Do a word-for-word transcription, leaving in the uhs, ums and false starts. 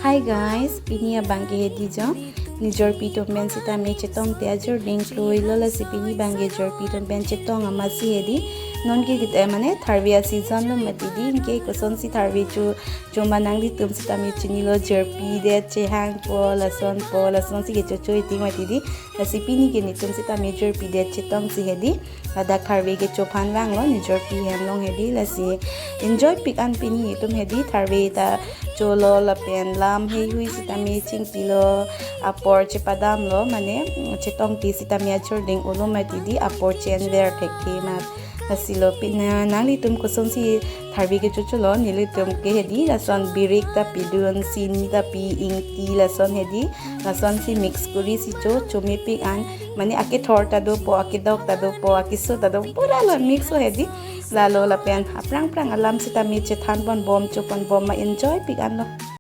Hi guys, pini abangke hedi jo. Ne jorpi atum pen sitame chetongte ajor ding kroi lo, lasi pini abangke jorpi atum pen chetong amatsi hedi. Non ke kit-, eh, mane tharve a-season lo mati di, anke kosonsi tharve cho, choma nanglitum sitame chinilo, jorpi det chehangpo, lasonpo, lasonsi kechocho iti mati di. Lasi pini ke netum sitame jorpi det chetongsi hedi. Ladak tharve kecho aphan vanglo, ne jorpi hem along hedi, lasi enjoy pik an pini netum hedi, tharve ta cholo lapen lam heihui sitame chingkilo, apor chepadamlo, mane, mm, chetongte sitame ajor ding olo mati di, apor chenver thekthe mat. Lasi lo pin, nanglitum kosonsi tharve kechocholo, nelitum ke hedi, lason birik ta pidun, sini ta pi, ingti lason hedi, lasonsi mix korisi cho, chomepik an, mane akethor ta dopo, akedok ta dopo, akeso ta dopo, pura lo mix lo hedi. Lalo lapen aphrang aphrang alam sitame chethanpon bom, chopon bom ma enjoy pik anlo.